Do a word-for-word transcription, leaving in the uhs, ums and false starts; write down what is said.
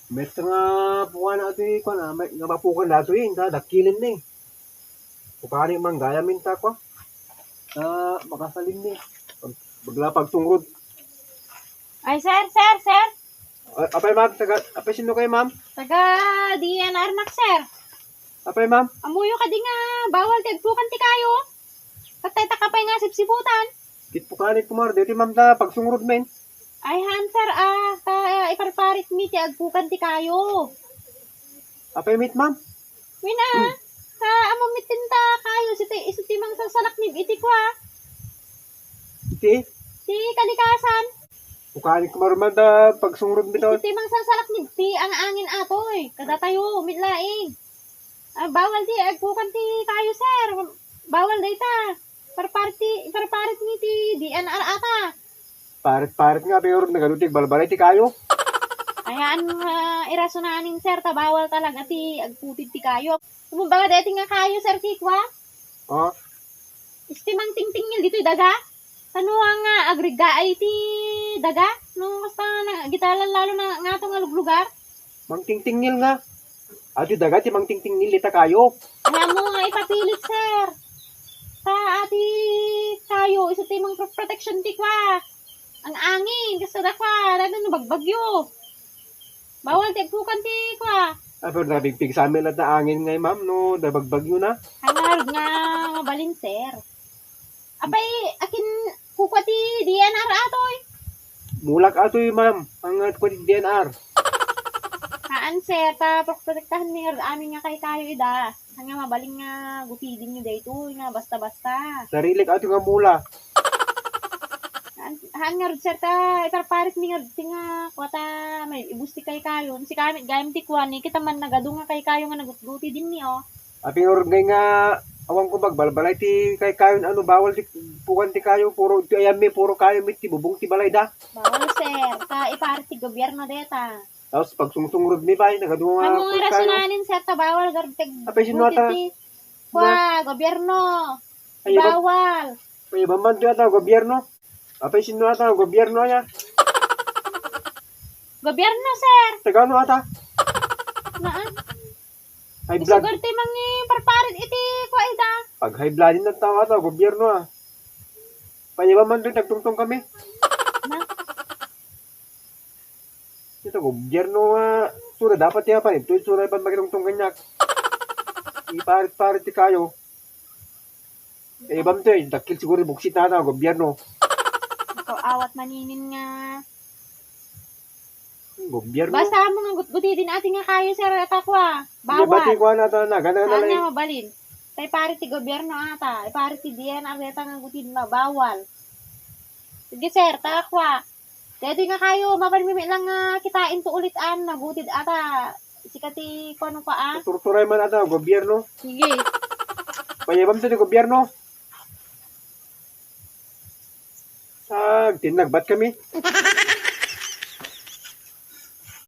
Met nga pukanak datoy, kuan, ah, met nga mapukan datoy, inta, dakkilen ni. Pukanak manggayam inta, kuan. Ah, makasalin ni. Bagla pagsungrod. Ay, sir, sir, sir. Ah, apay, ma'am, taga, apay, sino kayo, ma'am? Taga D N R nak, sir. Apay, ma'am? Ammoyo kadi nga bawal ti agpukan ti kayo. Ket dayta pay nga sipsiputan. Ket pukanak, kumare, daytoy, ma'am, ta pagsungrod men. Ay, haan, sir, ah, ta, ah, iparparit mi ti agpukan ti kayo. Apay met, ma'am? Wen, ah, hmm, ta ammom met ti kayo, isu ti, isu ti mangsalsalaknib iti kua. Iti? Ti kalikasan. Pukanak, kumare, ma'am, ta pagsungrod mi to. Isu ti mangsalsalaknib ti ang-angin atoy. Kadatayo, met laeng. Ah, bawal ti agpukan ti kayo, sir. Bawal dayta. Parparit ti, parparit ni ti D N R ata. Parit-parit nga, pero nagadu ti agbalbalay ti kayo. Ay, haan nga irasonanen, sir, ta bawal talaga ti agputid ti kayo. Kumbaga, daytoy nga kayo, sir, ti kua. Oh. Isu ti mangtingtingngil ditoy daga. Kano nga agrigaay ti daga? No, basta na, gitalan lalo na nga ato nga luglugar. Mangtingtingngil nga. Adu daga ti mangtingtingngil dita kayo. Ayan mo nga ipapilit, sir. Ta, adi kayo, isu ti mang pro-, protection ti kua. Ang angin, kasada kua, lalo no bagbagyo. Bawal ti agpukan ti kua. Ah, pero nabigpig sa amin latta angin nga, ma'am, no, da bagbagyo na. Hangar nga mabalin, sir. Apay, akin kukua ti D N R atoy. Mulak atoy, ma'am, ang kukua ti D N R. Haan, sir, ta protektahan mi nga amin nga kaykayo ida. Haan nga mabalin nga gutiden nyo daytoy nga basta-basta. Narilik atoy nga mula. Haan, haan nga rud, sir, ta iparparit mi nga rud ti nga kua ta may ibus ti kaykayo. Sika met gayam ti kua ni, kita man nagadu nga kaykayo nga nagutguti dinni, oh. Apay nga rud ngay nga, awan ko, magbalbalay ti kaykayo, ano, bawal ti pukan ti kayo, puro ti ayan mi, puro kayo met ti bubong ti balay da. Bawal, sir. Ta iparit ti gobyerno deta. Tapos pagsungsungrod mi pay, nagadu nga Amo nga kaykayo. Rasonanen, sir, ta bawal garud ti Apay, sino ata? Ti kua, gobyerno. Ay, iba- Bawal. Ay, iba man ti ata, gobyerno. Apay, sino ata, gobyerno aya? Gobyerno, sir. Tagano ata? Naan? High blood. Isugar ti mangi parparit iti kua ida. Pag high blood na tao ata, gobyerno, ah. Pay iba man ti nagtungtong kami. Na? Ito, gobyerno nga, sura dapat ti apan, ito, sura ipan makitungtong kanyak. Iparit-parit ti kayo. Eh, ibam to eh, dakkel siguro buksit na ata, gobyerno. Ito, awat maninin nga. Gobyerno. Basta mo nga gutguti din ati nga kayo, sir, ata ko, ah. Hindi, bawal. Bati ko na ata na, gana na Saan lang. Nga mabalin? Tay pare ti gobyerno ata, eh, pare ti D N R deta nga gutid na, bawal. Sige, sir, ta ko, ah. Daytoy nga kayo, mapanmimi lang nga kitain to ulit, an, nagutid ata. Sika ti kuano pa, ah. Turturay man ata, gobyerno. Sige. Payabam to ni gobyerno. Sag, tinagbat kami.